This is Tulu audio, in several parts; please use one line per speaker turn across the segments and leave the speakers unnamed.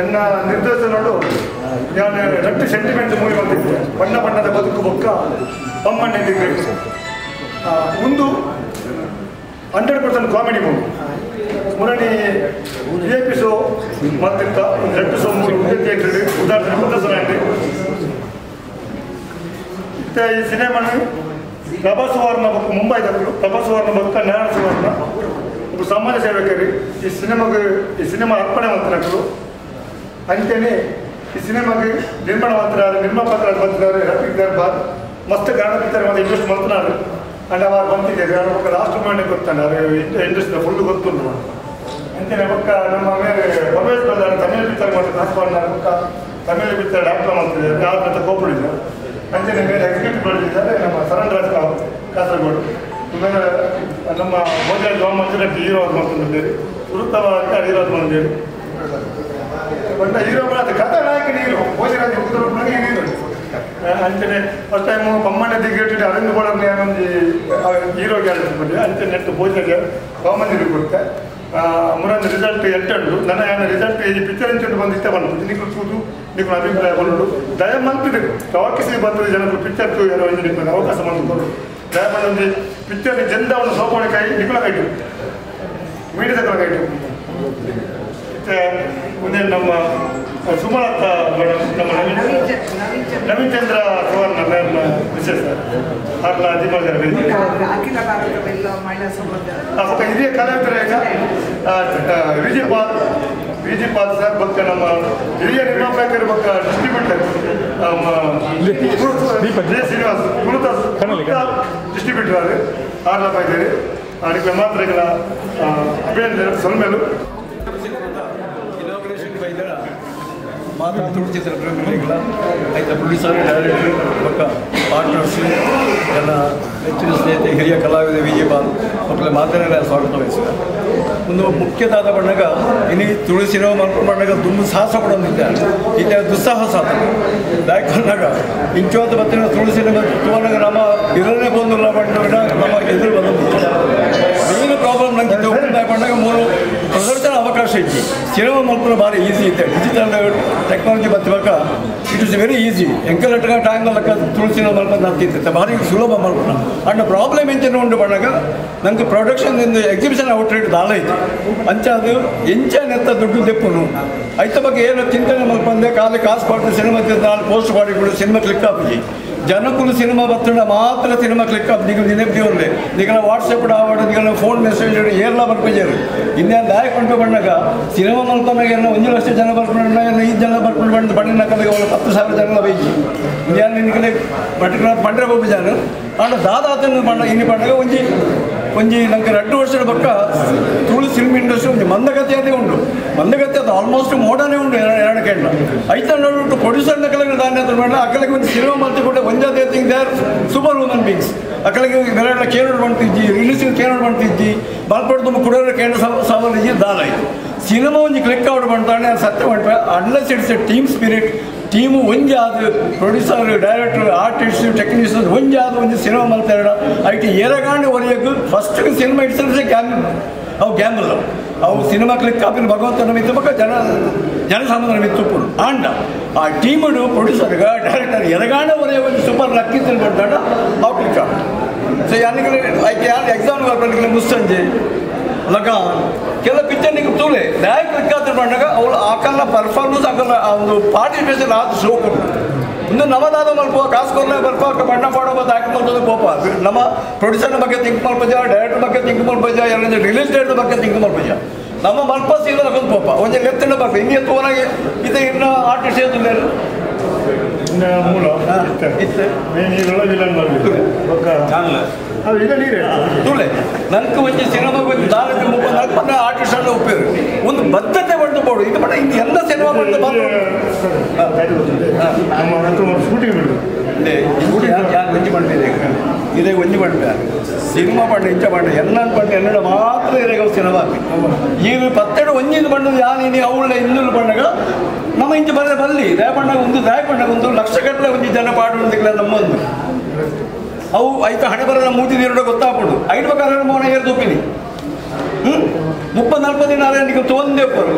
ಎನ್ನ ನಿರ್ದೇಶನಡು ನಾನು ರಟ್ಟು ಸೆಂಟಿಮೆಂಟ್ ಮೂವಿ ಬಂದಿದ್ದೆ ಬಣ್ಣ ಬಣ್ಣದ ಬದುಕು ಬೊಕ್ಕ ಪಮ್ಮಣ್ಣೆ ಒಂದು 100% ಕಾಮಿಡಿ ಮೂವಿ ಮುರಣಿ ಎ ಪಿ ಸೋ ಮತ್ತಿತ್ತ ಒಂದು 2 ಸೋ 3 ಒಂದೇ ಥಿಯೇಟರ್ ಉದಾಹರಣೆ ಪ್ರದರ್ಶನ ಆಗಿದೆ. ಇತ್ತೆ ಈ ಸಿನಿಮಾನ ಪ್ರಭಾ ಸುವರ್ಣ ಬೊಕ್ಕ ಮುಂಬೈದಕ್ಕಲು ಪ್ರಭಾ ಸುವರ್ಣ ಬೊಕ್ಕ ನಾರಾಯಣ ಸುವರ್ಣ ಒಬ್ಬ ಸಮಾಜ ಸೇವಕರು ಈ ಸಿನಿಮಾಗೆ ಈ ಸಿನಿಮಾ ಅರ್ಪಣೆ ಮಾಡ್ತಾರೆ. ಅಂತೆಯೇ ಈ ಸಿನಿಮಾಗೆ ನಿರ್ಮಾಣ ಮಾಡ್ತಾರೆ ನಿರ್ಮಾಪಕರು ಬಂದಿದ್ದಾರೆ ರಫೀಕ್ ದರ್ಬಾರ್ ಮಸ್ತ್ ಕನ್ನಡ ಪಿಕ್ಚರ್ ಮತ್ತೆ ಇಂಟ್ರೆಸ್ಟ್ ಮಾಡ್ತಾರೆ. ಅಂಡ್ ಅವರು ಬಂತಿದ್ದಾರೆ ಬೊಕ್ಕ ಲಾಸ್ಟ್ ಮೂಮೆಂಟ್ ಗೊತ್ತಾನೆ ಅವರು ಇಂಟ್ರೆಸ್ಟ್ ಫುಲ್ ಗೊತ್ತುಂಟು. ಅಂತೆಯೇ ಬೊಕ್ಕ ನಮ್ಮ ಮೇಲೆ ಪರಮೇಶ್ ಬಂದಾರೆ ತಮಿಳು ಪಿಕ್ಚರ್ ಮಾಡ್ತಾರೆ ಹಾಸ್ಕೊಂಡು ಬೊಕ್ಕ ತಮಿಳು ಪಿಕ್ಚರ್ ಡಾಕ್ಟರ್ ಮಾಡ್ತಿದ್ದಾರೆ ಯಾರು ಅಂತ ಕೋಪಡಿದ್ದಾರೆ. ಅಂತೆಯೇ ಮೇಲೆ ಎಕ್ಸಿಕ್ಯೂಟಿವ್ ಮಾಡಿದ್ದಾರೆ ನಮ್ಮ ಸರಣ್ ರಾಜ್ ಕಾಸರಗೋಡು ಆಮೇಲೆ ನಮ್ಮ ಭೋಜರಾಜ್ ಮಂಜುನಾಥ್ ಹೀರೋ ಅದು ಮಾಡ್ಕೊಂಡಿದ್ದೇವೆ ಸುರುತ್ತವ ಹೀರೋ ಅದು ಬಂದಿದ್ದೇವೆ. ಬಟ್ ಹೀರೋ ಅದು ಕಥಾನಾಯಕನ ಹೀರೋ ಭೋಜರಾಜ್ ಹೀರೋ. ಅಂಚನೆ ಫಸ್ಟ್ ಟೈಮು ಬೊಮ್ಮಣ್ಣ ದಿಗ್ಗೇಟ್ ಅರವಿಂದ್ ಗೋಡರ್ನ ಒಂದು ಹೀರೋ ಕ್ಯಾರೆಕ್ಟರ್ ಬಂದಿದೆ. ಅಂಚನೆ ನೆಟ್ಟು ಭೋಜರಾಜ್ ಬಾಮಂದಿರು ಕೊಡುತ್ತೆ ಮುರಂದು ರಿಸಲ್ಟ್ ಎಟ್ಟುಂಡು ನನ್ನ ರಿಸಲ್ಟ್ ಈ ಪಿಕ್ಚರ್ ಇಂಚುಂಟು ಬಂದು ಇಷ್ಟ ಬಂತು ನಿಕ್ಕಲು ಕೂದು ನಿಕ್ಕಲು ಅಭಿಪ್ರಾಯ ಬಂದು ದಯ ಮಂತಿದೆ ಟಾಕಿಸಿ ಬರ್ತದೆ ಜನರು ಪಿಕ್ಚರ್ ಯಾರೋ ಒಂದು ನಿಕ್ಕಲು ಅವಕಾಶ ಬಂದು ದಯ ಬಂದು ಪಿಕ್ಚರ್ ಜಂದವನ್ನು ಸೋಪಣೆ ಕೈ ನಿಕ್ಕಲ ಕೈಟು ಮೀಡಿಯಾದ ಕೈಟು. ಮತ್ತು ಮುಂದೆ ನಮ್ಮ ಸುಮಲತಾ ಮೇಡಮ್ ನಮ್ಮ ನವೀನ್ ಚಂದ್ರ ಸುವರ್ಣ ಮೇಡಮ್ ವಿಶೇಷ ಅರ್ಲ ಅಧಿಮಾಜರ
ಅಖಿಲ ಭಾರತ ಮಹಿಳಾ ಸಂಘದ
ಹಿರಿಯ ಕಲಾವಿದರ ವಿಜಯಪಾಲ್ ವಿಜಯಪಾಲ್ ಸರ್ ಬಕ್ಕ ನಮ್ಮ ಹಿರಿಯ ನಿರ್ಮಾಪಕರು ಬಕ್ಕ ಡಿಸ್ಟ್ರಿಬ್ಯೂಟರ್ ನಮ್ಮ ಜೆ ಶ್ರೀನಿವಾಸ್ ಕುಳುತ ಡಿಸ್ಟ್ರಿಬ್ಯೂಟರ್ ಅವರು ಆರ್ಲಪ್ಪ ಇದ್ದೀರಿ. ಅದಕ್ಕೆ ಮಾತ್ರ ಅಭಿನಂದನೆ ಸೊಲ್ಮೇಲು.
ಮಾತಾ ತುಳು ಚಿತ್ರ ಪ್ರೇಮಿಗಳ ಆಯ್ತಾ ಪ್ರೊಡ್ಯೂಸರ್ ಡೈರೆಕ್ಟರ್ ಬೊಕ್ಕ ಪಾರ್ಟ್ನರ್ಸ್ ಎಲ್ಲ ನೆಚ್ಚಿನ ಸ್ನೇಹಿತ ಹಿರಿಯ ಕಲಾವಿದ ವಿಜಯಪಾಲ್ ಮಕ್ಕಳ ಮಾತನಾಡ ಸ್ವಾಗತ ವಹಿಸಿದ ಒಂದು ಮುಖ್ಯದಾದ ಬಣ್ಣಗ ಇನಿ ತುಳು ಸಿನಿಮಾ ಮಲ್ಪು ಬಣ್ಣಗ ದುಂಬು ಸಾಹಸ ಪಡೊಂದಿದ್ದ ಇತ್ತೆ ದುಸ್ಸಾಹಸ ಆತ ದಾಯ್ಕೊಂಡಾಗ ಇಂಚೋತ ಬತ್ತಿನ ತುಳು ಸಿನಿಮಾ ತುವನಾಗ ನಮ್ಮ ಇರನೇ ಬಂದಿಲ್ಲ ಬಣ್ಣ ನಮ್ಮ ಎದುರು ಬಂದ ಮೇನ್ ಪ್ರಾಬ್ಲಮ್ ನಂಗೆ ಬಣ್ಣಗ ಮೂರು ಪ್ರದರ್ಶನ ಅವಕಾಶ ಇತ್ತು. ಸಿನಿಮಾ ಮಲ್ಪುನ ಭಾರಿ ಈಸಿ ಇತ್ತೆ ಡಿಜಿಟಲ್ ಟೆಕ್ನಾಲಜಿ ಬತ್ತಬೇಕ it is very easy ಎಂಕಲಟ್ಟ time ಲೆಕ್ಕ ತುಳು ಸಿನಿಮಾ ಮಲ್ಪ ಅಂತಿತ್ತು ಭಾರಿ ಸುಲಭ ಮಲ್ಪುನ. ಅಂಡ್ ಪ್ರಾಬ್ಲಮ್ ಎಂಚ ಉಂಡು ಬಣ್ಣಗ ನಂಗೆ ಪ್ರೊಡಕ್ಷನ್ ಎಕ್ಸಿಬಿಷನ್ ಔಟ್ ರೇಟ್ ದಾಲ ಇತ್ತು ಅಂಚ ಅದು ಎಂಚ ನೆತ್ತ ದುಡ್ಡು ದೆಪ್ಪುನು ಐತ ಬಗ್ಗೆ ಏನು ಚಿಂತನೆ ಮಲ್ಪಂದೆ ಖಾಲಿ ಕಾಸು ಕೊಟ್ಟು ಸಿನಿಮಾ ನಾಳೆ ಪೋಸ್ಟ್ ಮಾಡಿಬಿಡು ಸಿನಿಮಾ ಕ್ಲಿಕ್ ಆಪುಜಿ ಜನಕುಲು ಸಿನಿಮಾ ಬತ್ತಂಡ ಮಾತ್ರ ಸಿನಿಮಾ ಕ್ಲಿಕ್ ಆಪ್ ನಿಗಲು ನೆನಪು ನಿಗಲ ವಾಟ್ಸಪ್ ಆವಡು ನಿಗಲ ಫೋನ್ ಮೆಸೇಜ್ ಏರ್ಲ ಬರ್ಪೇಜಾರು ಇನ್ನೇನು ದಾಯಕ ಉಂಟು ಬಣ್ಣಗ ಸಿನಿಮಾ ಮಲ್ಪನಾಗ ಏನೋ 1 ಲಕ್ಷ ಜನ ಬರ್ಕೊಂಡು 5 ಜನ ಬರ್ಕೊಂಡು ಬಂದು ಬಣ್ಣಿನ ಕಲೆಗೆ ಅವಳು 10,000 ಜನ ಬೈಜಿ ಇನ್ನೇನು ನಿನಗೆ ಪರ್ಟಿಕ್ಯುಲರ್ ಪಂಡ್ರೆ ಬಾಬು ಜನ ಅಂಡ ದಾದಾತನ ಬಣ್ಣ ಇನ್ನಿ ಬಣ್ಣಗ ಒಂಜಿ ಒಂಜಿ ನಂಗೆ 2 ವರ್ಷದ ಪಕ್ಕ ತುಳು ಫಿಲ್ಮ್ ಇಂಡಸ್ಟ್ರಿ ಒಂಜಿ ಮಂದಗತಿಯದೇ ಉಂಟು. ಮಂದಗತಿ ಅದು ಆಲ್ಮೋಸ್ಟ್ ಮೋಡನೇ ಉಂಟು ಎರಡು ಕೆಂಡ ಐತ ನೋಡ್ಬಿಟ್ಟು ಪ್ರೊಡ್ಯೂಸರ್ನ ಕಲೆಗೆ ದಾನ್ಯ ಬೇಡ ಅಕ್ಕಲಿಗೆ ಒಂದು ಸಿನಿಮಾ ಮಾಡ್ತಿ ಕೊಟ್ಟೆ ಒಂಜಾದೇ thing they are super human beings. ಅಕ್ಕಲಿಗೆ ಬೆರಡ Kerala ಮಾಡ್ತಿದ್ದಿ ರಿಲೀಸಿಂಗ್ ಕೇರಳ ಮಾಡ್ತಿದ್ದಿ ಬಾಲ್ಪಡ್ ತುಂಬ ಕುಡೋರ ಕೇಂದ್ರ ಸಾವಲ್ ದಾನ ಆಯಿತು ಸಿನಿಮಾ ಒಂಜಿ ಕ್ಲಿಕ್ ಔಟ್ ಮಾಡ್ತಾನೆ ಸತ್ಯ ಮಾಡ್ತಾರೆ unless it's a team spirit team ಒಂಜಿ ಆದ ಪ್ರೊಡ್ಯೂಸರ್ ಡೈರೆಕ್ಟರ್ ಆರ್ಟಿಸ್ಟ್ ಟೆಕ್ನಿಷಿಯನ್ ಒಂಜಿ ಆದ ಒಂಜಿ ಸಿನಿಮಾ ಮಾಡ್ತಾರೆ ಐಟಿ ಏರಗಾಂಡು ಒರೆಯಕ್ಕೆ ಫಸ್ಟ್ ಸಿನಿಮಾ it's ಗ್ಯಾಮ್ ಅವು ಗ್ಯಾಮ್ಬಲ್ ಅವು ಸಿನಿಮಾ ಕ್ಲಿಕ್ ಆಪಿನ ಭಗವಂತನ ಮಿತ್ತು ಪಕ್ಕ ಜನ ಜನಸಾಮಾನ್ಯರ ಮಿತ್ತುಪ್ಪುಡು ಆಂಡ ಆ ಟೀಮು ಪ್ರೊಡ್ಯೂಸರ್ಗ ಡೈರೆಕ್ಟರ್ ಎರಗಾಂಡ ಒರೆಯ ಒಂದು ಸೂಪರ್ ಲಕ್ಕಿ ತಿಳ್ಕೊಡ್ತಾಂಡ ಅವು ಕ್ಲಿಕ್ ಆಪ ಸೊ ಯಾನಿಗೆ ಐಕೆ ಯಾರು ಎಕ್ಸಾಮ್ ಬರ್ಕೊಂಡು ಮುಸ್ಸಂಜೆ ಲಗಾನ್ ಕೆಲ ಪಿಕ್ಚರ್ ನಿಂಗೆ ತೂಲೆ ದಾಯ ಕ್ಲಿಕ್ ಆದ್ರೆ ಬಂದಾಗ ಅವಳು ಆಕಲ್ಲ ಪರ್ಫಾರ್ಮೆನ್ಸ್ ಆಕಲ್ಲ ಆ ಒಂದು ಪಾರ್ಟಿಸಿಪೇಷನ್ ಆದ ಶೋ ಕೊಟ್ಟು ಇನ್ನು ನಮ್ಮದಾದ ಮಲ್ಪ ಕಾಸು ಕೊರಲೆ ಬರ್ಪ ಬಣ್ಣ ಪಾಡೋ ಮತ್ತು ಆಕ್ಟ್ ಮಾಡ್ತದೆ ಕೋಪ ನಮ್ಮ ಪ್ರೊಡ್ಯೂಸರ್ನ ಬಗ್ಗೆ ಥಿಂಕ್ ಮಲ್ಪಜ ಡೈರೆಕ್ಟರ್ ಬಗ್ಗೆ ಥಿಂಕ್ ಮಲ್ಪಜ ಎಲ್ಲ ರಿಲೀಸ್ ಡೇಟ್ ಬಗ್ಗೆ ಥಿಂಕ್ ಮಲ್ಪಜ ನಮ್ಮ ಮಲ್ಪ ಸೀನ್ ಒಂದು ಕೋಪ ಒಂದು ಲೆತ್ತಿನ ಬಗ್ಗೆ ಇನ್ನೂ ತೋನಾಗೆ ಇದು ಇನ್ನು ಆರ್ಟಿಸ್ಟ್ ಏನಿಲ್ಲ
ಮೂಲ
ಇತ್ತೆ ತುಳೆ ನನ್ಕ ಒಂಜಿ ಸಿನಿಮಾ ಒಂಜಿ ನಾಲ್ಕು ಮುಪ್ಪ ನಾಲ್ಕು ಪನ್ನ ಆರ್ಟಿಸ್ಟ್ ಅನ್ನು ಉಪಯೋಗ ಒಂದು ಬದ್ಧತೆ ಪಡೆದು ಬೋಡು ಇದು ಮಾಡ ಇದು ಎಲ್ಲ ಸಿನಿಮಾ ಪಡೆದು ಬಂದು ಒಂಜಿ ಪಂಡಿದೆ ಇದೇ ಒಂಜಿ ಪಂಡ ಸಿನಿಮಾ ಪಂಡ ಇಂಚ ಪಂಡ ಎನ್ನ ಪಂಡ ಎನ್ನಡ ಮಾತ್ರ ಇದೇ ಸಿನಿಮಾ ಈ ಪತ್ತೆಡು ಒಂಜಿಂದು ಪಂಡದು ಯಾನು ಇನಿ ಅವಳ ಇನ್ನೊಂದು ಪಂಡಗ ನಮ್ಮ ಇಂಚ ಬರದೆ ಬಲ್ಲಿ ದಯ ಪಂಡಗ ಒಂದು ದಯ ಪಂಡಗ ಒಂದು ಲಕ್ಷಗಟ್ಟಲೆ ಒಂಜಿ ಜನ ಪಾಡುವಂತಿಲ್ಲ ನಮ್ಮೊಂದು ಅವು ಐತ ಹಣೆ ಬರೋಣ ಮೂತಿ ನೀರು ಗೊತ್ತಾಗ್ಬಿಡು ಐದು ಪ್ರಕಾರ ಮೋನ ಏರ್ ತೂಪಿನಿ 34 ದಿನ ಅರೆ ನಿಮಗೆ ತೊಂದೆ ಒಪ್ಪರು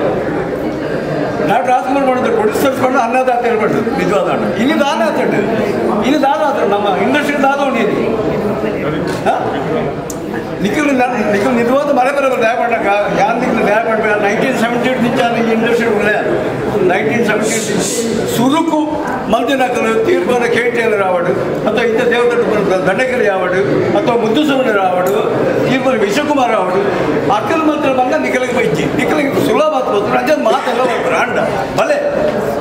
ಡಾಕ್ಟರ್ ರಾಜ್ಕುಮಾರ್ ಮಾಡಿದ್ರು ಪ್ರೊಡ್ಯೂಸರ್ಸ್ ಪಂಡ ಅನ್ನದಾತ ಪಂಡು ನಿಜವಾದ ಇಲ್ಲಿ ದಾನ ಆತಂಡು ಇಲ್ಲಿ ದಾನ ಆತ ನಮ್ಮ ಇಂಡಸ್ಟ್ರಿ ದಾದ ಉಂಡು ನಿಖಿಲ್ ನಿಖಿಲ್ ನಿಜವಾದ ಮರೆ ಬರ ದಯ ಪಂಡಕ ಯಾರು ನಿಖಿಲ್ ದಯ ಪಂಡ 1978 ನಿಂಚಾನ ಈ ಇಂಡಸ್ಟ್ರಿ ಉಳ್ಳೆ 1978 ಸುರುಕು ಮಲ್ದಿನಕಲು ತೀರ್ಪನ ಕೆ ಟಿ ಎಲ್ ರಾವಡು ಅಥವಾ ಇಂಥ ದೇವದಟ್ಟ ದಂಡಕರಿ ಯಾವಡು ಅಥವಾ ಮುದ್ದುಸವಣ್ಣ ರಾವಡು ತೀರ್ಪನ ವಿಶ್ವಕುಮಾರ್ ರಾವಡು ಅಕ್ಕಲ್ ಮಾತ್ರ ಬಂದ ನಿಖಲಿಗೆ ಬೈಚಿ ನಿಖಲಿಗೆ ಸುಲಭ ಮಾತು ಅಂಜ ಮಾತೆಲ್ಲ ಬರ್ತಾರೆ ಅಂಡ ಭಲೆ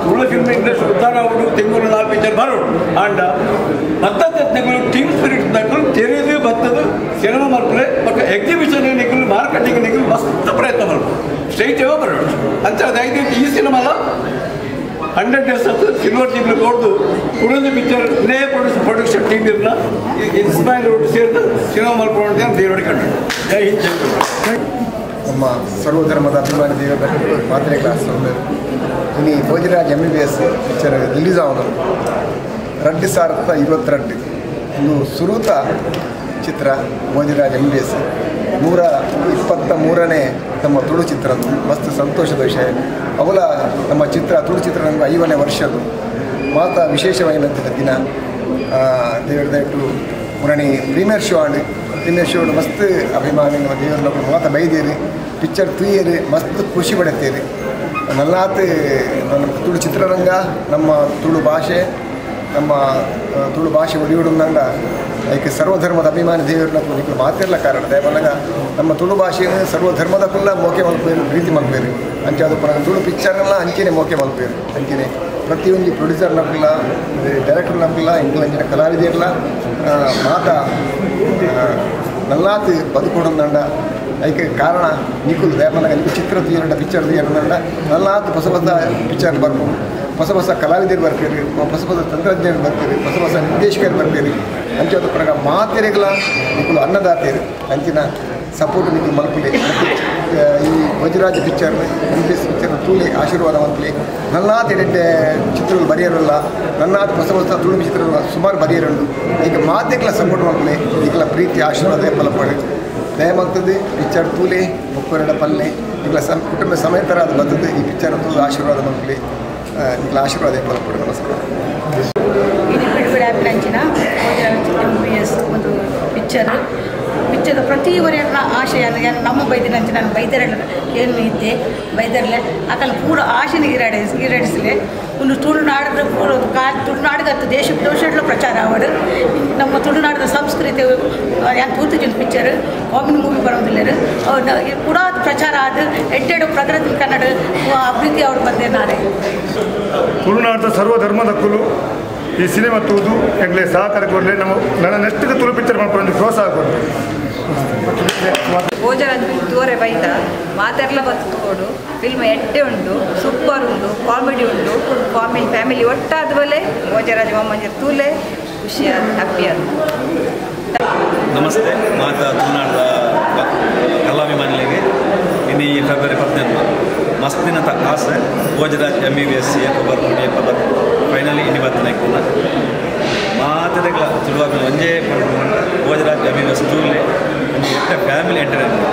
ತುಳು ಫಿಲ್ಮ್ ಇಂಡಸ್ಟ್ರಿ ಉದ್ಧಾರ ಆವಡು ತಿಂಗಳು 4 ಪಿಕ್ಚರ್ ಬರೋಡು ಅಂಡ ಮತ್ತತ್ತೆ ತಿಂಗಳು ಟೀಮ್ ಸ್ಪಿರಿಟ್ ನಕಲು ತೆರೆದು ಬತ್ತದು ಸಿನಿಮಾ ಮಾಡ್ತಾರೆ ಮತ್ತು ಎಕ್ಸಿಬಿಷನ್ ನಿಖಲು ಮಾರ್ಕೆಟಿಂಗ್ ನಿಖಲು ಮಸ್ತ್ ಪ್ರಯತ್ನ ಮಾಡ್ಬೋದು ಸ್ಟ್ರೈಟ್ ಏವೋ ಬರೋಡು ಅಂತ ಅದು ಈ ಸಿನಿಮಾಲ 100 ಡೇಸ್ ಅಂತ ಸಿಲ್ವರ್ ಟೀಮ್ಗೆ ಕೊಡ್ದು ಕುಡೊಂದು ಪಿಕ್ಚರ್ ನೇ ಪ್ರೊಡಕ್ಷನ್ ಟೀಮ್ ಇರಲ್ಲ ಇಸ್ಮಾಯಿಲ್ ರೋಡ್ ಸೇರಿದ ಸಿನಿಮಾ ಮಾಡ್ಕೊಂಡು ಅಂತ ದೇವರಡಿ ಕಂಡು ಜೈ ಹಿಂದ್ ಜೈ.
ನಮ್ಮ ಸರ್ವಧರ್ಮದ ಅಭಿಮಾನಿ ದೇವರ ಮಾತ್ರೆ ಕ್ಲಾಸ್ ಇನ್ನು ಭೋಜರಾಜ್ MBBS picture release ಆಗೋದು 2022 ಇನ್ನು ಸುರೂತ ಚಿತ್ರ ಭೋಜರಾಜ್ MBBS 123ನೇ ನಮ್ಮ ತುಳು ಚಿತ್ರ. ಮಸ್ತ್ ಸಂತೋಷದ ವಿಷಯ. ಅವಲ ನಮ್ಮ ಚಿತ್ರ ತುಳು ಚಿತ್ರ ನಮಗೆ 5ನೇ ವರ್ಷದ್ದು ಮಾತಾ ವಿಶೇಷವಾಗಿನಂತಿದ್ದ ದಿನ ದೇವರ ದಯವಿಟ್ಟು ಮುರಣಿ ಪ್ರೀಮಿಯರ್ ಶೋ ಆಂಡ್ ಪ್ರೀಮಿಯರ್ ಶೋ ಮಸ್ತ್ ಅಭಿಮಾನಿ ನಮ್ಮ ದೇವರ ಮಾತಾ ಬೈದೇರಿ ಪಿಕ್ಚರ್ ತುಯ್ಯೇರಿ ಮಸ್ತ್ ಖುಷಿ ಪಡುತ್ತೀರಿ. ನಲ್ಲಾತ್ ನಮ್ಮ ತುಳು ಚಿತ್ರರಂಗ ನಮ್ಮ ತುಳು ಭಾಷೆ ನಮ್ಮ ತುಳು ಭಾಷೆ ಒಲಿಯುಡುಂದಂಗ ಐಕೆ ಸರ್ವಧರ್ಮದ ಅಭಿಮಾನಿ ದೇವರನ್ನ ನಿಕ್ಕಲು ಮಾತಿರಲ ಕಾರಣ ದಯಮಲ್ಲಗ ನಮ್ಮ ತುಳು ಭಾಷೆಯನ್ನು ಸರ್ವಧರ್ಮದ ಕುಲ್ಲ ಮೋಕೆ ಮಲ್ಪೇರು ಪ್ರೀತಿ ಮಲ್ಪೇರು ಅಂಚಾದ ಪುನಃ ತುಳು ಪಿಕ್ಚರ್ನೆಲ್ಲ ಅಂಚೆನೆ ಮೋಕೆ ಮಲ್ಪೇರು ಅಂಚೆನೆ ಪ್ರತಿಯೊಂದು ಪ್ರೊಡ್ಯೂಸರ್ ನಕ್ಕಲ್ಲ ಡೈರೆಕ್ಟರ್ ನಕ್ಕಲ್ಲ ಇಂಗ್ಲ ಕಲಾವಿದರ್ಲ ಮಾತಾ ನಲ್ಲಾತ್ ಬದುಕೊಡಂದಂಡ ಐಕೆ ಕಾರಣ ನಿಕುಲ್ ದಯಮಲ್ಲಗ ನಿಕ್ಕು ಚಿತ್ರ ತೀರಂಡ ಪಿಕ್ಚರ್ ತೀರಂಡ ನಲ್ಲಾತ್ ಹೊಸ ಹೊಸ ಪಿಕ್ಚರ್ ಬರ್ಬೋದು ಹೊಸ ಹೊಸ ಕಲಾವಿದರು ಬರ್ತೀರಿ ಹೊಸ ಹೊಸ ತಂತ್ರಜ್ಞರು ಬರ್ತೀರಿ ಹೊಸ ಹೊಸ ನಿರ್ದೇಶಕರು ಬರ್ತೀರಿ ಅಂಚೆ ಪ್ರಕಾರ ಮಾತೆರೆಗಳ ನಿಕುಲು ಅನ್ನದಾತೇರು ಅಂಚಿನ ಸಪೋರ್ಟ್ ನಿಕುಲು ಮಲ್ಪುಲೆ ಈ ಭೋಜರಾಜ ಪಿಕ್ಚರ್ MBBS picture ತೂಲೆ ಆಶೀರ್ವಾದ ಮಲ್ಪುಲೆ ನಲ್ಲಾತ್ ಎಡೆಡ್ಡೆ ಚಿತ್ರಗಳು ಬರೆಯರಲ್ಲ ನಲ್ಲಾತ್ ಹೊಸ ಹೊಸ ತುಳು ಚಿತ್ರಗಳು ಸುಮಾರು ಬರೆಯರುಂಡು ಈಗ ಮಾತೆಗಳ ಸಪೋರ್ಟ್ ಮಲ್ಪುಲೆ ನಿಕಲ ಪ್ರೀತಿ ಆಶೀರ್ವಾದ ಮಲ್ಪಡು ದಯಮಲ್ತದೆ ಪಿಕ್ಚರ್ ತೂಲೆ ಮುಕ್ಕೊರಡ ಪಲ್ಲೆ ನಿಕಲ ಕುಟುಂಬ ಸಮೇತರ ಅದು ಬರ್ತದೆ ಈ ಪಿಕ್ಚರ್ ತೂಲು ಆಶೀರ್ವಾದ ಮಲ್ಪುಲೆ ನಿಕಲ ಆಶೀರ್ವಾದ ಮಲ್ಪಡು. ನಮಸ್ಕಾರ.
ಇದು ಬಿಡುಗಡೆ ಆಪಿನಂಚಿನ MBBS ಒಂದು ಪಿಕ್ಚರ್ ಪಿಕ್ಚರ್ ಪ್ರತಿಯೊಬ್ಬರ ಆಶಯ ನಮ್ಮ ಬೈದಿನಂಚ ನಾನು ಬೈದರಲ್ಲ ಏನು ಇದ್ದೆ ಬೈದರಲೆ ಆಕಲ್ ಪೂರ ಆಶೆನ ಈಡೇರಿಸಲೆ ಒಂದು ತುಳುನಾಡಿದ ಪೂರ ತುಳುನಾಡಿಗತ್ತು ದೇಶ ವಿದೇಶದಲ್ಲೂ ಪ್ರಚಾರ ಆವಡು ನಮ್ಮ ತುಳುನಾಡಿದ ಸಂಸ್ಕೃತಿ ಯಾನ್ ತೂತುಜಿನ ಪಿಕ್ಚರ್ ಕಾಮಿಡಿ ಮೂವಿ ಬರೋದಿಲ್ಲ ಪೂರಾ ಪ್ರಚಾರ ಆದ ಎಡ್ಡೆಡು ಪ್ರಗತಿ ಕನ್ನಡ ಅಭಿವೃದ್ಧಿ ಅವರು ಬಂದೆ ನಾನೇ.
ತುಳುನಾಡಿದ ಸರ್ವಧರ್ಮದ ಕುಲು ಈ ಸಿನಿಮಾ ತೂದು ಎಂಗ್ಲೇ ಸಹಕಾರ ಕೊಡಲಿ ನಮ್ಮ ನನ್ನ ನೆಕ್ಸ್ಟ್ ತುಳು ಪಿಕ್ಚರ್ ಮಾಡ್ಕೊಂಡು ಪ್ರೋತ್ಸಾಹ ಕೊಡಲಿ.
ಭೋಜರಾಜ್ ತೋರೆ ಬೈದ ಮಾತೆರ್ಲ ಬತ್ತೋಡು ಫಿಲ್ಮ್ ಎಡ್ಡೆ ಉಂಟು ಸೂಪರ್ ಉಂಟು ಕಾಮಿಡಿ ಉಂಟು ಕಾಮಿಡಿ ಫ್ಯಾಮಿಲಿ ಒಟ್ಟಾದ ಬಲೆ ಭೋಜರಾಜ್ ಮಾಮಂಜರ್ ತೂಲೆ ಖುಷಿಯಾದ ಹ್ಯಾಪಿಯಾದ.
ನಮಸ್ತೆ ಮಾತಾ ತುಳುನಾಡದ ಕಲಾಭಿಮಾನಿಗಳಿಗೆ ಇನ್ನು ಈ ಫೆಬ್ರವರಿ 15 ಮಸ್ತಿನ ಆಸೆ ಭೋಜರಾಜ್ MBBS ಏಪ ಬರ್ಕೊಂಡು ಏಪ ಬರ್ ಫೈನಲಿ ಇನ್ನು ಬರ್ತನೆ ಮಾತೆದಗಳ ತುಳುವಾಗ ಒಂಜೇ ಭೋಜರಾಜ್ MBBS ತೂಲೆ ಒಂದು ಎಟ್ಟ ಫ್ಯಾಮಿಲಿ ಎಂಟರ್ಟೈನ್ಮೆಂಟ್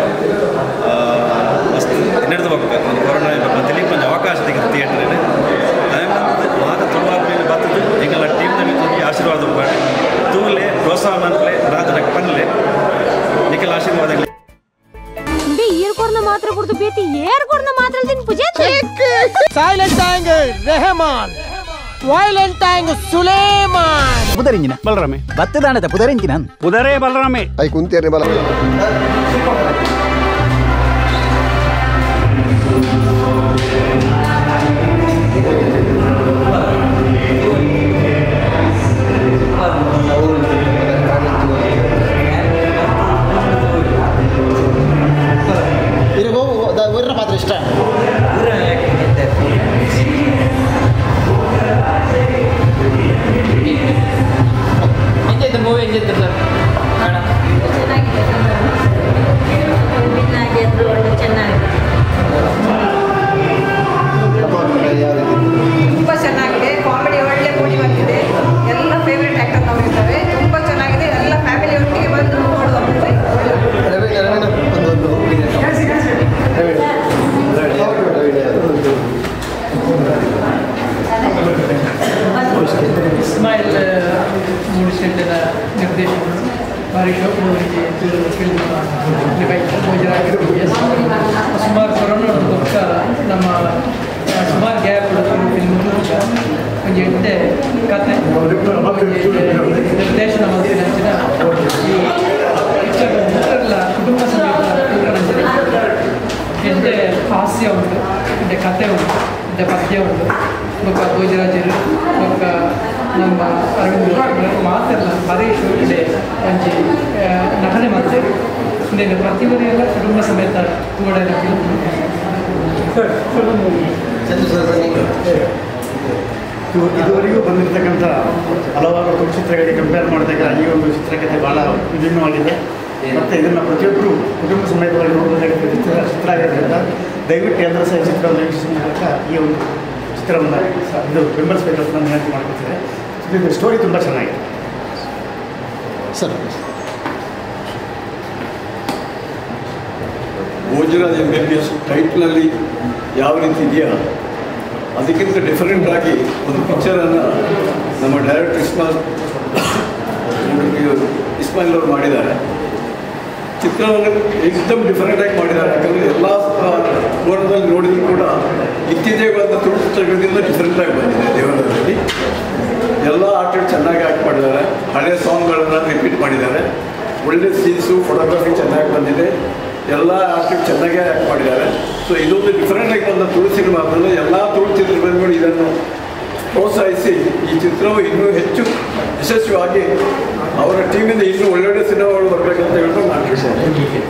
ಮಸ್ತ್ ಎನ್ನೆಡ್ದು ಬೊಕ್ಕ ಕೊರೋನಾ ಮತ್ತೆ ಒಂಜಿ ಅವಕಾಶ ತೆಗೆದು ಥಿಯೇಟರ್ ಮಾತ ತುಳುವಾಗ ಬರ್ತದೆ ಎಂಗಲ ಟೀಮ್ ಮಿತ್ತು ಆಶೀರ್ವಾದ ಮಾಡಿ ತೂಲೆ ಪ್ರೋತ್ಸಾಹ ಮನ್ಪಲೆ ರಾಜನ ಪನ್ಲೆ ನಿಖಲ್ ಆಶೀರ್ವಾದಗಳು.
ಮಾತ್ರ ಕೊಡ್ದು ಬೇತಿ ಏರ್ ಕೊಡ್ನ ಮಾತ್ರ ತಿನ್ ಪೂಜೆ
ಸೈಲೆಂಟ್ ಆಂಗ್ ರೆಹಮಾನ್ ವೈಲೆಂಟ್ ಆಂಗ್ ಸುಲೇಮಾನ್
ಪುದರಿಂಜಿನ ಬಲರಾಮೆ ಬತ್ತದಾನದ ಪುದರಿಂಜಿನ ಪುದರೇ ಬಲರಾಮೆ
I ಕುಂತೇನೆ ಬಲ
ಮೂವಿ ಹೆಂಗಿತ್ತು ಸರ್?
ಚೆನ್ನಾಗಿದೆ.
ಒಂಜಿ ಎಡ್ಡೆ ಕತೆ ನಿರ್ದೇಶನ ಮಲ್ತಿನಂಚಿನ ಈ ಪಿಕ್ಚರ್ ಮಾತೆರ್ಲ ಕುಟುಂಬ ಸಮೇತ ತೂಕನಂಚಿನ ಎಡ್ಡೆ ಹಾಸ್ಯ ಉಂಟು, ಎಡ್ಡೆ ಕತೆ ಉಂಟು, ಎಡ್ಡೆ ಪದ್ಯ ಉಂಟು. ಬೊಕ್ಕ ಭೋಜರಾಜರು ಬೊಕ್ಕ ನಮ್ಮ ಅರವಿಂದ್ ಮಾತೆಲ್ಲ ಹರೀಶ್ ಎಡ್ಡೆ ಒಂಜಿ ನಟನೆ ಮಾಡ್ತೇವೆ. ಇನ್ನೇನು ಪ್ರತಿಬರಿಯೆಲ್ಲ ಕುಟುಂಬ ಸಮೇತ ತೂವಡೆ.
ಇದುವರೆಗೂ ಬಂದಿರತಕ್ಕಂಥ ಹಲವಾರು ತುಳು ಚಿತ್ರಗಳಿಗೆ ಕಂಪೇರ್ ಮಾಡಿದಾಗ ಈ ಒಂದು ಚಿತ್ರಕಥೆ ಭಾಳ ವಿಭಿನ್ನವಾಗಿದೆ. ಮತ್ತು ಇದನ್ನು ಪ್ರತಿಯೊಬ್ಬರು ಕುಟುಂಬ ಸಮೇತವಾಗಿ ನೋಡಬೇಕಾದ ಚಿತ್ರ ಆಗಿರೋದ್ರಿಂದ ದಯವಿಟ್ಟು ಎಲ್ಲರೂ ಸಹ ಈ ಚಿತ್ರವನ್ನು ವೀಕ್ಷಿಸುವ ಮೂಲಕ ಈ ಒಂದು ಚಿತ್ರವನ್ನು ಇದು ಬೆಂಬಲಿಸಬೇಕು ಅಂತ ನಾನು ವಿನಂತಿ ಮಾಡ್ಕೊತಿದ್ದೆ. ಇದು ಸ್ಟೋರಿ ತುಂಬ ಚೆನ್ನಾಗಿದೆ
sir.
Bhojraj M B B S ಟೈಟ್ಲಲ್ಲಿ ಯಾವ ರೀತಿ ಇದೆಯಾ ಅದಕ್ಕಿಂತ ಡಿಫರೆಂಟಾಗಿ ಒಂದು ಪಿಕ್ಚರನ್ನು ನಮ್ಮ ಡೈರೆಕ್ಟರ್ ಇಸ್ಮಾಯಿಲ್ ಅವರು ಮಾಡಿದ್ದಾರೆ. ಚಿತ್ರವನ್ನು ಏಕ್ದಮ್ ಡಿಫರೆಂಟಾಗಿ ಮಾಡಿದ್ದಾರೆ. ಯಾಕಂದರೆ ಎಲ್ಲ ಕೋನದಲ್ಲಿ ನೋಡಿದರೂ ಕೂಡ ಇತ್ತೀಚೆಗೆ ಬಂದ ತುಳು ಚಿತ್ರಗಳಿಂದ ಡಿಫರೆಂಟಾಗಿ ಬಂದಿದೆ. ದೇವರದಲ್ಲಿ ಎಲ್ಲ ಆರ್ಟಿಸ್ಟ್ ಚೆನ್ನಾಗಿ ಆ್ಯಕ್ಟ್ ಮಾಡಿದ್ದಾರೆ, ಹಳೆಯ ಸಾಂಗ್ಗಳನ್ನು ರಿಪೀಟ್ ಮಾಡಿದ್ದಾರೆ, ಒಳ್ಳೆ ಸೀನ್ಸು ಫೋಟೋಗ್ರಫಿ ಚೆನ್ನಾಗಿ ಬಂದಿದೆ, ಎಲ್ಲ ಆರ್ಟಿಸ್ಟ್ ಚೆನ್ನಾಗೇ ಆ್ಯಕ್ಟ್ ಮಾಡಿದ್ದಾರೆ. ಸೊ ಇದೊಂದು ಡಿಫರೆಂಟಾಗಿ ಬಂದ ತುಳು ಸಿನಿಮಾ ಅಂದರೆ ಎಲ್ಲ ತುಳು ಚಿತ್ರಗಳು ಇದನ್ನು ಪ್ರೋತ್ಸಾಹಿಸಿ ಈ ಚಿತ್ರವು ಇನ್ನೂ ಹೆಚ್ಚು ಯಶಸ್ವಿಯಾಗಿ ಅವರ ಟೀಮಿಂದ ಇನ್ನೂ ಒಳ್ಳೊಳ್ಳೆ ಸಿನಿಮಾಗಳು ಬರಬೇಕಂತ ಹೇಳ್ಕೊಂಡು ನಾನು ಕೇಳ್ತೀನಿ.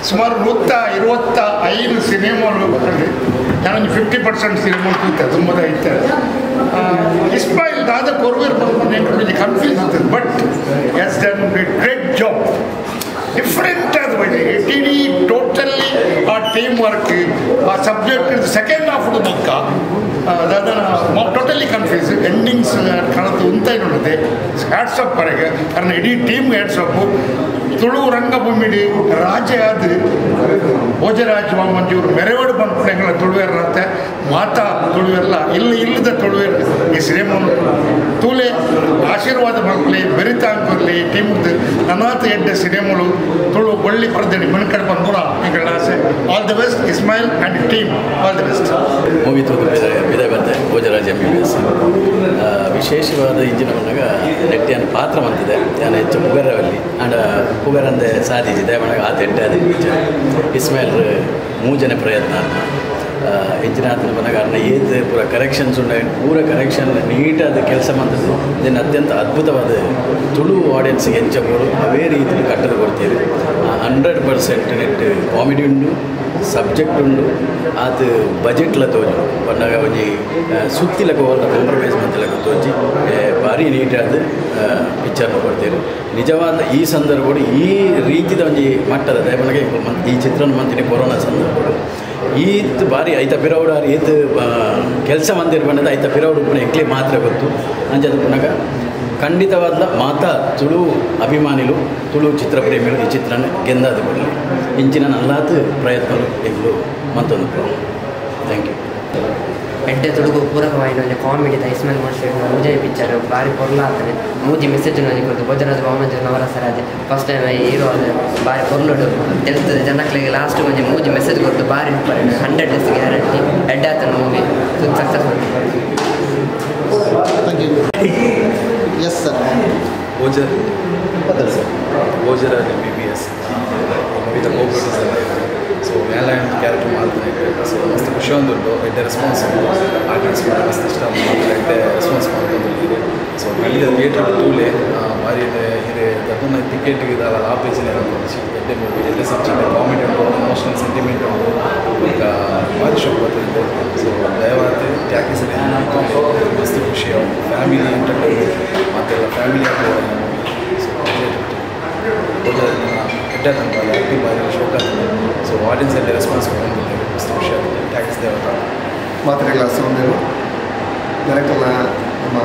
ಸುಮಾರು 125 ಸಿನಿಮಾಗಳು ಬರ್ತದೆ. ನಾನೊಂದು 50% ಸಿನಿಮಾ ಕೂತೆ ತುಂಬ ಇತ್ತು. ಇಸ್ಮಾಯಿಲ್ ದಾದ ಕೊರ್ವೇರ್ ಬಂದು ಕನ್ಫ್ಯೂಸ್ ಆಗ್ತದೆ, but has done a great job. Different ಆದ ಬೈದೆ ಇಡೀ ಟೋಟಲ್ಲಿ ಆ ಟೀಮ್ ವರ್ಕ್ ಆ ಸಬ್ಜೆಕ್ಟ್ ಸೆಕೆಂಡ್ ಹಾಫ್ ಬೊಕ್ಕ ದಾದನ ಟೋಟಲಿ ಕನ್ಫ್ಯೂಸ್ ಎಂಡಿಂಗ್ಸ್ ಕಾಣುತ್ತೆ ಉಂತ ನೋಡುತ್ತೆ. ಹ್ಯಾಟ್ಸ್ ಆಫ್ ಹೊರಗೆ ಕಾರಣ ಇಡೀ ಟೀಮ್ ಹ್ಯಾಟ್ಸ್ ಆಫ್. ತುಳು ರಂಗಭೂಮಿಡಿ ರಾಜ ಅದು ಭೋಜರಾಜ್ ವಾಮಂಜಿಯವರು ಮೆರವಡು ಬಂದ್ಬಿಟ್ಟಂಗಳ ತುಳುವೆರ್ರಂತೆ ಮಾತಾ ತುಳುವೆಲ್ಲ ಇಲ್ಲಿ ಇಲ್ಲದ ತುಳುವೆರ್ ಈ ಸಿನಿಮಾನು ತೂಲೆ ಆಶೀರ್ವಾದ ಮಕ್ಕಳಿ ಬೆರಿತಾಂಕರ್ಲಿ ಟೀಮ್ದು ನನಾಥ ಎಡ್ಡೆ ಸಿನಿಮಾಗಳು ತುಳು ಒಳ್ಳಿ ಪರದಡಿ ಮಣ್ಕಡೆ ಬಂದ್ಪುರ ಎಂಗಳ ಆಸೆ. All the best Ismail and team, all the best.
Movie ತೂದು ಬಿದೆ ಬಂದೆ Bhojaraj M B B S. ವಿಶೇಷವಾದ ಇಂಜಿನ ಬಂದಾಗ ನೆಟ್ಟಿಯನ್ನು ಪಾತ್ರ ಬಂತಿದೆ. ನಾನು ಹೆಚ್ಚು ಪುಗರವಲ್ಲಿ ಆಂಡ ಪುಗರಂದೆ ಸಾಧಿಸಿದೆ ಮನಗ ಆತ ಎಡ್ಡೆ ಅದು ಪಿಕ್ಚರ್ ಇಸ್ಮಾಯಿಲ್ ಮೂಜನೆ ಪ್ರಯತ್ನ ಇಂಜಿನ ಆತನ ಬಂದಾಗ ಅನ್ನ ಏತ್ ಪೂರ ಕರೆಕ್ಷನ್ಸ್ ಉಂಡ ಪೂರ ಕರೆಕ್ಷನ್ ನೀಟಾದ ಕೆಲಸ ಬಂದದ್ದು. ಇದನ್ನು ಅತ್ಯಂತ ಅದ್ಭುತವಾದ ತುಳು ಆಡಿಯನ್ಸ್ಗೆ ಎಂಚಬೋದು ಅವೇ ರೀತಿಯಲ್ಲಿ ಕಟ್ಟದು ಕೊಡ್ತೀರಿ. 100% ನೆಟ್ ಕಾಮಿಡಿ ಉಂಡು, ಸಬ್ಜೆಕ್ಟ್ ಉಂಡು, ಆತ ಬಜೆಟ್ಲ ತೋಜು ಪನ್ನಗ ಒಂಜಿ ಸುತ್ತಿಲಕ ಹೋದ ಕಾಂಪ್ರಮೈಸ್ ಮಂತಿಲಕ ತೋಜಿ ಭಾರಿ ನೀಟಾದ ಪಿಕ್ಚರ್ನ ಕೊಡ್ತೀರಿ. ನಿಜವಾದ ಈ ಸಂದರ್ಭಡು ಈ ರೀತಿದ ಒಂಜಿ ಮಟ್ಟದ ದಯಮನಗೆ ಈ ಚಿತ್ರನ ಮಂತಿನಿ ಕೊರೋನಾ ಸಂದರ್ಭಡು ಈತ್ ಭಾರಿ ಐತ ಪಿರೌಡು ಆರು ಈತ್ ಕೆಲಸ ಮಂದಿರ ಬಂದದ ಐತ ಪಿರೌಡು ಉಪ್ಪುನ ಎಂಕ್ಲೆ ಮಾತ್ರ ಗೊತ್ತು. ಅಂಚದ ಪುನಗ ಖಂಡಿತವಾದ ಮಾತಾ ತುಳು ಅಭಿಮಾನಿಲು ತುಳು ಚಿತ್ರಪ್ರೇಮಿಗಳು ಈ ಚಿತ್ರನ ಗೆಂದಾದ ಕೊಡಲಿ ಇಂಚಿನ ನಲ್ಲಾತು ಪ್ರಯತ್ನಗಳು ಎಂಗ್ಲು ಮತ್ತೊಂದು. Thank you.
ಎಡ್ಡೆ ತುಳುಗು ಪೂರಕವಾಯಿನ ಒಂಜಿ ಕಾಮಿಡಿ ಇಸ್ಮಾಯಿಲ್ ಮೋಡ್ಸೆಟ್ ಮೂಜೆ ಪಿಕ್ಚರ್ ಬಾರಿ ಪೊರ್ಲ ಆತನೆ ಮೂಜಿ ಮೆಸೇಜ್ ಒಂಜಿ ಕೊರ್ದು ಭೋಜರಾಜ್ ವಾಮಂಜ ನವರಸರಾಜ್ ಫಸ್ಟ್ ಟೈಮ್ ಹೀರೋ ಆದ ಬಾರಿ ಪೊರ್ಲುಡು ತೆಲ್ತದೆ ಜನಕ್ಲೆಗ್ ಲಾಸ್ಟ್ ಒಂಜಿ ಮೂಜಿ ಮೆಸೇಜ್ ಕೊರ್ದು ಬಾರಿ 100 ಡೇಸ್ ಗ್ಯಾರಂಟಿ ಎಡ್ಡೆ ಆತನ movie successful.
Thank you. Yes sir.
Bhojraj M B B S with co producer. So ನ್ಯಾಯಾಲಯ ಕ್ಯಾರೆಕ್ಟರ್ ಮಾಡ್ತಾನೆ. ಸೊ ಮಸ್ತ್ ಖುಷಿ ಒಂದುಂಟು ಎಡ್ಡೆ ರೆಸ್ಪಾನ್ಸ್ ಆಡಿಯನ್ಸ್ ಕೂಡ ಮಸ್ತ್ ಇಷ್ಟ ಎಡ್ಡೆ ರೆಸ್ಪಾನ್ಸ್ ಮಾಡ್ಕೊಂಡು. ಸೊ ಖಂಡಿತ ಥಿಯೇಟರ್ ತೂಲೆ ಭಾರಿ ಹಿರೇ ದತ್ತನ ಟಿಕೆಟ್ಗೆ ಆ ಪೇಜಿನ ಎಡ್ಡೆ ಮೂವಿ ಎಡ್ಡೆ ಸಬ್ಜೆಕ್ಟ್ ಕಾಮಿಡಿ ಉಂಟು, ಎಮೋಷನಲ್ ಸೆಂಟಿಮೆಂಟ್ ಉಂಟು, ಈಗ ಭಾರಿ ಶೋಕ್ ಬರ್ತದೆ. ಸೊ ದಯವಾದ ಟ್ಯಾಕಿಸಲ್ಲಿ ಮಸ್ತ್ ಖುಷಿ ಫ್ಯಾಮಿಲಿ ಎಂಟರ್ಟೈನ್ಮೆಂಟ್ ಮತ್ತೆಲ್ಲ ಫ್ಯಾಮಿಲಿ ಮೂವಿ. ಸೊ ಎಡ್ಡೆ ಆ್ಯಕ್ಟಿಂಗ್ ಭಾರಿ ಶೋಕ್ ಆಗ್ತದೆ. ಸೊ ಆಡಿಯನ್ಸಲ್ಲಿ ರೆಸ್ಪಾನ್ಸ್ ಮಸ್ತ್ ಖುಷಿ ಆಗ್ತದೆ. ಟ್ಯಾಕಿಸ್ ದೇವತ
ಮಾತ್ರೆಗಳ ಸೌಂದರ್ಯ ಜನಕಲ ನಮ್ಮ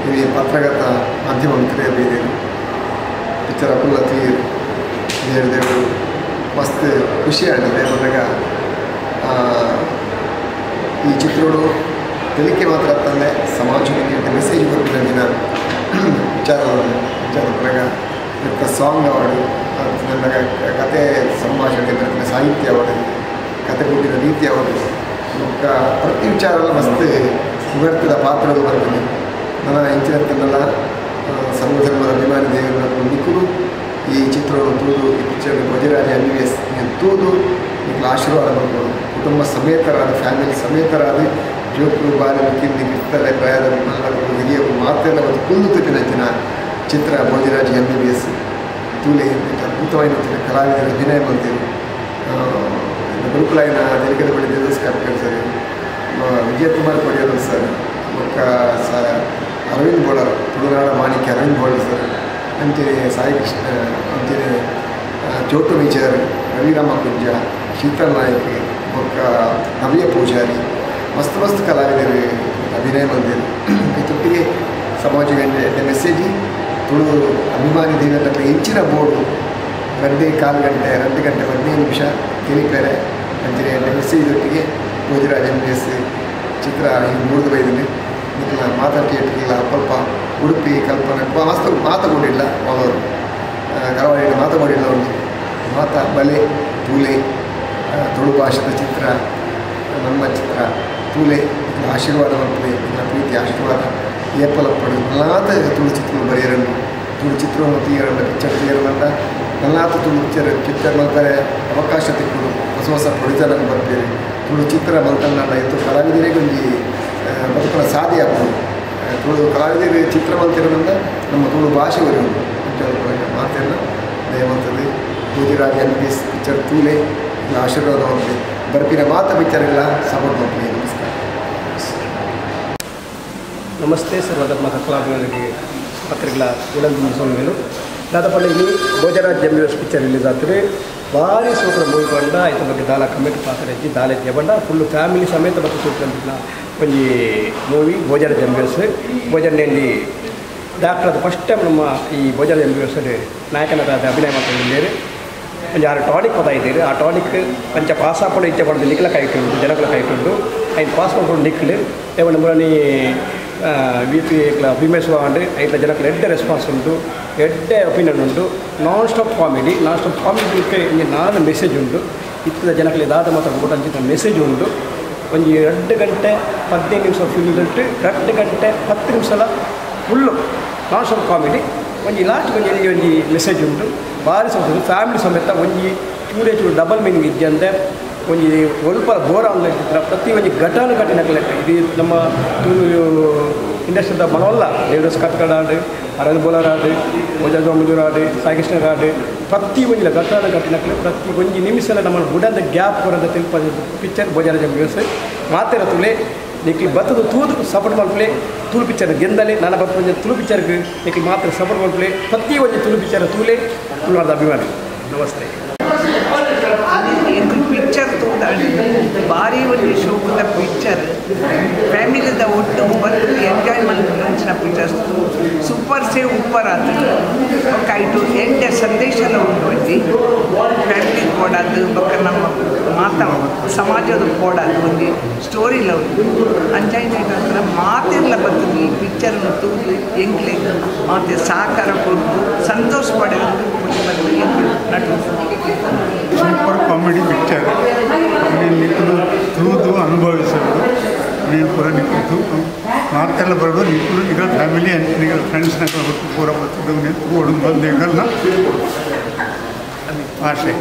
ಹಿರಿಯ ಪತ್ರಕರ್ತ ಮಾಧ್ಯಮ ಮಿತ್ರರ ಬೀದಿರು ಪಿಕ್ಚರ್ ಅಪುಲ್ಲ ತೀರ್ ದೇವರು ಮಸ್ತ್ ಖುಷಿ ಆಗಿದೆ. ಬಂದಾಗ ಈ ಚಿತ್ರೋಡು ತೆಲಿಕೆ ಮಾತ್ರ ತಂದೆ ಸಮಾಜಕ್ಕೆ ಮೆಸೇಜ್ ಕೊಟ್ಟಿದ್ದ ದಿನ ವಿಚಾರ ವಿಚಾರ ಬಂದಾಗ ಸಾಂಗ್ ಅವಾರ್ಡು ನನ್ನ ಕತೆ ಸಂಭಾಷಣೆ ಬರ್ತದೆ, ಸಾಹಿತ್ಯ ಅವಾರ್ಡು, ಕತೆ ಕೊಟ್ಟಿದ್ದ ರೀತಿ ಅವಾರ್ಡು, ಪ್ರತಿ ವಿಚಾರ ಎಲ್ಲ ಮಸ್ತ್ ಪುಗರ್ತಿದ ಪಾತ್ರಗಳು ಬರ್ತೀನಿ ನನ್ನ ಇಂಚಿನತ್ತನ್ನೆಲ್ಲ ಸರ್ವಧರ್ಮದ ಅಭಿಮಾನಿ ದೇವರ ನಿಕ್ಕುಲು ಈ ಚಿತ್ರವನ್ನು ತೂದು ಈ picture Bhojaraja M B B S ತೂದು ನಿಕ್ಕಲು ಆಶೀರ್ವಾದ ಮಾಡ್ಬೋದು. ಕುಟುಂಬ ಸಮೇತರಾದ ಫ್ಯಾಮಿಲಿ ಸಮೇತರಾದ ಜೋಕುಲು ಬಾರಿ ಕಿಂದಿ ಕಿತ್ತಲೆ ಪ್ರಾಯದ ಮಲ್ಲರು ಹಿರಿಯರು ಮಾತೆಲ್ಲ ಒಂದು ಕುಲ್ಲು ತುಪ್ಪಿನಂಚಿನ ಚಿತ್ರ Bhojaraja M B B S ತೂಲೆ ಅದ್ಭುತವಾದ ಕಲಾವಿದರ ಅಭಿನಯ ಮಾಡ್ತೀವಿ. ಗುರುಕುಲಾಯಿನ ತೆಲಿಕದ ಬಳಿ ದೇವಸ್ ಕಾಪ್ಕರ್ ಸರ್, ವಿಜಯಕುಮಾರ್ ಕೊಡಿಯರು ಸರ್, ಬೊಕ್ಕ ಸ ಅರವಿಂದ್ ಬೋಳರ್ ತುಳುನಾಡ ಮಾಣಿಕ್ಯ ಅರವಿಂದ್ ಬೋಳರ್ ಸರ್, ಅಂಚನೆ ಸಾಯಿ ಕೃಷ್ಣ, ಅಂಚನೆ ಚೋಟು ಮೇಜರ್, ರವಿರಾಮ ಕುಂಜ, ಶೀತಲ್ ನಾಯಕ್, ಬೊಕ್ಕ ನವ್ಯ ಪೂಜಾರಿ, ಮಸ್ತ್ ಮಸ್ತ್ ಕಲಾವಿದರು ಅಭಿನಯ ಮಂದಿರು. ಇದೊಟ್ಟಿಗೆ ಸಮಾಜ ಮೆಸೇಜ್ ತುಳು ಅಭಿಮಾನಿ ದೇವರ ಹೆಂಚಿನ ಬೋರ್ಡು 2.25 ಗಂಟೆ 2 ಗಂಟೆ 15 ನಿಮಿಷ ತಿಳಿಪೇರೆ ಅಂಚನೆ ಮೆಸೇಜ್ ಒಟ್ಟಿಗೆ ಭೋಜರಾಜ್ M B S ಚಿತ್ರ ಹಿಂಗೆ ಮೂಡಿದು ಬೈದಿನಿ. ನಿಖಲ ಮಾತಾಡ್ತಿಲ್ಲ ಅಲ್ಪ ಉಡುಪಿ ಕಲ್ಪನೆ ಮಸ್ತ್ ಮಾತುಕೊಂಡಿಲ್ಲ ಅವರು ಕರಾವಳಿ ಮಾತುಕೊಂಡಿಲ್ಲ ಅವರು ಮಾತಾ ಬಲೆ ತೂಲೆ ತುಳು ಭಾಷೆದ ಚಿತ್ರ ನಮ್ಮ ಚಿತ್ರ ತೂಲೆ ಆಶೀರ್ವಾದ ಮಾಡ್ತದೆ. ನಿನ್ನ ಪ್ರೀತಿ ಆಶೀರ್ವಾದ ಏಪಲಪ್ಪಡು ನಲ್ಲಾತ ತುಳು ಚಿತ್ರ ಬರೆಯರನ್ನು ತುಳು ಚಿತ್ರವನ್ನು ತೀಯರಲ್ಲ ಪಿಕ್ಚರ್ ತೀಯರಲ್ಲ ನಲ್ಲಾತ ತುಳು ಪಿಕ್ಚರ್ ಪಿಕ್ಚರ್ ಮಲ್ತಾರೆ ಅವಕಾಶ ತಿಕ್ಕುಡು ಹೊಸ ಹೊಸ ಪ್ರೊಡ್ಯೂಸರ್ ಬರ್ತೀರಿ. ತುಳು ಚಿತ್ರ ಮಲ್ತನ್ನಾಡ ಇತ್ತು ಕಲಾವಿದರೇ ಒಂಜಿ ಬದುಕುನ ಸಾಧ್ಯ ಆಗ್ಬೋದು. ತುಳು ಕಲಾವಿದರು ಚಿತ್ರ ಮಲ್ತಿರೋದ್ರಿಂದ ನಮ್ಮ ತುಳು ಭಾಷೆ ಬರೆಯೋದು ಮಾತೆಲ್ಲ ದಯಮಂತದೆ. Bhojaraja M B S picture ತೂಲೆ ಆಶೀರ್ವಾದ ಮಾಡ್ತೀವಿ. ಬರ್ಪಿನ ಮಾತ ಪಿಕ್ಚರ್ ಎಲ್ಲ ಸಪೋರ್ಟ್ ಮಾಡ್ತೀವಿ. ನಮಸ್ಕಾರ.
ನಮಸ್ತೆ ಸರ್ವಧರ್ಮದ ಕಲಾಭಿಮಾನಿಗಳಿಗೆ ಪತ್ರಿಕೆಗಳ ಉಳಂದು ಸೊನ್ನೆಲು ದಾದಪಳ್ಳಿ ಇಲ್ಲಿ Bhojaraja M B S picture release ಆಗ್ತದೆ. ಭಾರಿ ಸೂಪರ್ ಮೂವಿ ಬಂಡ ಐತ ಬಗ್ಗೆ ದಾಲ ಕಮೆಂಟ್ ಪಾತ್ರ ಇಜ್ಜಿ ದಾಲೆ ಬಂಡ ಫುಲ್ ಫ್ಯಾಮಿಲಿ ಸಮೇತ ಮತ್ತು ಸೂಪರ್ ಒಂಜಿ movie Bhojaraja M B S. ಭೋಜನಲ್ಲಿ doctor ಅದು ಫಸ್ಟ್ ಟೈಮ್ ನಮ್ಮ ಈ ಭೋಜರಾಜ್ M B S ನಾಯಕನರಾದ ಅಭಿನಯ ಮಾಡ್ಕೊಂಡಿದ್ದೇವೆ. ಒಂಜಿ ಆರು ಟಾನಿಕ್ ಪದ ಇದ್ದೀರಿ. ಆ ಟಾನಿಕ್ ಪಂಚ ಪಾಸ್ ಹಾಕೊಂಡು ಇಚ್ಛೆ ಪಡೆದು ನಿಕ್ಲ ಕಾಯ್ಕೊಂಡು ಜನಗಳ ಕಾಯ್ಕೊಂಡು ಐದು ಪಾಸ್ ಮಾಡ್ಕೊಂಡು ನಿಕ್ಲು ಏವನ್ ಮುರಣಿ ವಿ ಪಿ ಭೀಮೇಶ್ವರ ಅಂಡ್ ಐಟ್ಲ ಜನಕ್ಕೆ ಎಡ್ಡೆ ರೆಸ್ಪಾನ್ಸ್ ಉಂಟು, ಎಡ್ಡೆ ಒಪಿನಿಯನ್ ಉಂಟು. Non stop comedy, non stop comedy ಇಂಜಿ ನಾನು ಮೆಸೇಜ್ ಉಂಟು. ಇತ್ತದ ಜನಕ್ಕೆ ದಾದ ಮಾತ್ರ ಊಟ ಅಂಚಿನ ಮೆಸೇಜ್ ಉಂಟು. ಒಂಜಿ 2 ಗಂಟೆ 15 ನಿಮಿಷ ಫಿಲ್ಮ್ ಉಂಟು. 2 ಗಂಟೆ 10 ನಿಮಿಷ full non stop comedy. ಒಂಜಿ ಲಾಸ್ಟ್ ಒಂಜಿ ಎಲ್ಲಿ ಒಂಜಿ ಮೆಸೇಜ್ ಉಂಟು. ಭಾರಿ ಸಂತೋಷ ಫ್ಯಾಮಿಲಿ ಸಮೇತ ಒಂಜಿ ಚೂರೇ ಚೂರು ಡಬಲ್ ಮೀನಿಂಗ್ ಇದ್ದಂತೆ ಒಂಜಿ ಒಲ್ಪ ಬೋರ್ ಆನ್ಲೈನ್ ಚಿತ್ರ ಪ್ರತಿ ಒಂಜಿ ಘಟನೆ ಘಟನೆ ಇದು ನಮ್ಮ ತುಳು ಇಂಡಸ್ಟ್ರಿದ ಮನವಲ್ಲ. ದೇವದಾಸ್ ಕಾಪಿಕಾಡ್ ಆಡು, ಅರವಿಂದ್ ಬೋಳರ್ ಆಡು, ಭೋಜರಾಜ್ ಮಂಜೂರ್ ಆಡು, ಸಾಯಿ ಆಡು, ಪ್ರತಿ ಒಂಜಿಲ ಘಟನೆ ಘಟನೆ ಪ್ರತಿ ಒಂಜಿ ನಿಮಿಷ ನಮ್ಮ ಬುಡದ ಗ್ಯಾಪ್ ಬರೋದ ತಿಲ್ಪ picture Bhojaraja M B S ಮಾತೆರ ತುಲೆ ನಿಕ್ಲಿ ಬತ್ತದ ತೂದು ಸಪೋರ್ಟ್ ಮಲ್ಪಲೆ. ತುಳು ಪಿಕ್ಚರ್ ಗೆಂದಲೆ ನಾನು ಬರ್ಪುಂಜ ತುಳು ಪಿಕ್ಚರ್ಗೆ ನಿಕ್ಲಿ ಮಾತ್ರ ಸಪೋರ್ಟ್ ಮಲ್ಪಲೆ. ಪ್ರತಿ ಒಂಜಿ ತುಳು ಪಿಕ್ಚರ್ ತೂಲೆ ತುಳುನಾಡ ಅಭಿಮಾನಿ. ನಮಸ್ತೆ.
ಪಿಕ್ಚರ್ ತೂದಾಡಿ ಭಾರಿ ಒಂಜಿ ಶೋಕದ ಪಿಕ್ಚರ್ ಫ್ಯಾಮಿಲಿದ ಒಟ್ಟು ಬಂದು ಎಂಜಾಯ್ ಮಲ್ಪುನಂಚಿನ picture super save ಉಪ್ಪರ್ ಆತಂಡು ಬೊಕ್ಕ ಐಟು ಎಡ್ಡೆ ಸಂದೇಶಲ ಉಂಡು. ಒಂಜಿ ಫ್ಯಾಮಿಲಿ ಬೋಡಾದ್ ಬೊಕ್ಕ ನಮ್ಮ ಮಾತ ಸಮಾಜದ ಬೋಡಾದ್ ಒಂಜಿ ಸ್ಟೋರಿಲ ಉಂಡು. ಅಂಚಾಯಿನ ಮಾತೆರ್ಲ ಬರ್ತದೆ ಈ ಪಿಕ್ಚರ್ನ ತೂದು ಎಂಕ್ಲೆ ಮಾತೆ ಸಹಕಾರ ಕೊಟ್ಟು ಸಂತೋಷ ಪಡೆದು ನಟು
super comedy picture ನಿಕ್ಕಲು ತೂದು ಅನುಭವಿಸೋದು ನೀನು ಪೂರ ನಿಕ್ಕಲು ಮಾತೆಲ್ಲ ಬರ್ಬೋದು. ನಿಕ್ಕಲು ಈಗ ಫ್ಯಾಮಿಲಿ ಈಗ ಫ್ರೆಂಡ್ಸ್ನಾಗ ಪೂರ ಬರ್ತದೆ. ನೀವು ತೂಡು ಬಂದು ಆಶೆ.